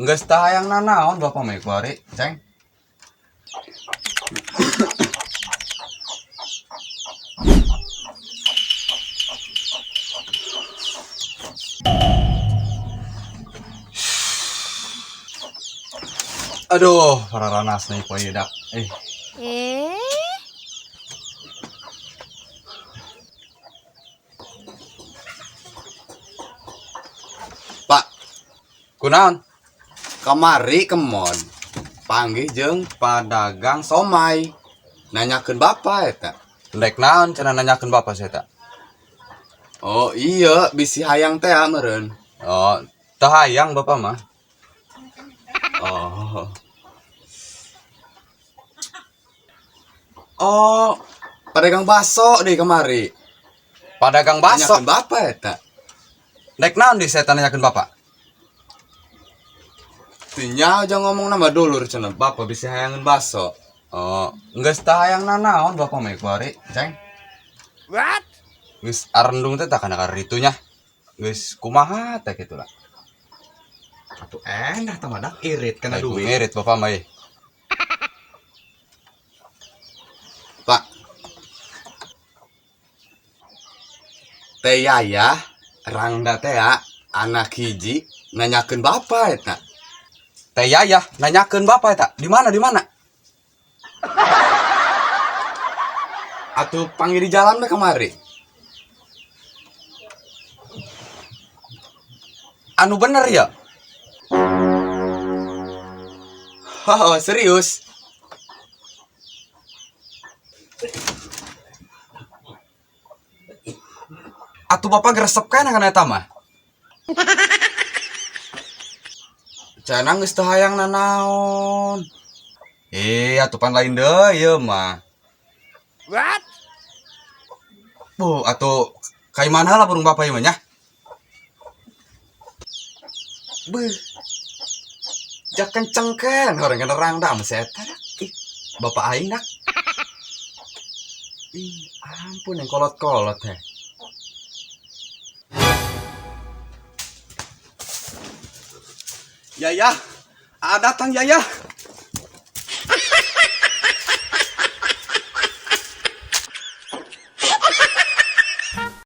Geus teu hayang nanaon bapak mah kuari, Ceng. Aduh, pararanas nih poe dak. Eh, Eh, Pak, kunaon? Kamari kemon. Panggih jeung padagang somai. Nanyakeun bapak eta. Rek naon cenah nanyakeun bapak saya eta? Oh iya, bisi hayang teh meureun. Oh, teu hayang bapak mah. Oh. Oh, pedagang bakso deh kemari. Pedagang bakso. Nanyakeun bapak eta. Rek naon di saya nanyakeun bapak? Tinya aja ngomong nama dulur cenah bapak bisa hayangan bakso. Oh, geus teu hayang nanaon bapak mah kuari, Ceng. What? Geus arendung teh tak kana karitunya. Geus kumaha teh kitu lah. Atuh enak tah mah irit kana Rek duit. ngirit bapak mah. Eh. Pak. Teh Yaya, Rangda teh ya, anak hiji nanyakeun bapak eta. Teh Yaya nanyakeun bapak eta. Di mana di mana? Atuh panggil di jalan we kemari. Anu bener ya? Oh, serius. Atuh bapak geresep kana kana eta mah. Cenah geus teu hayang nanaon. Eh, atuh pan lain deui ieu mah. What? Bu, atuh kai mana lah burung bapak ieu mah nya? Beuh. Jak kenceng kan orang kena rangda mah si eta dak. Ih, bapak aing dak. Ih, ampun yang kolot-kolot teh. Yaya, ah datang Yaya.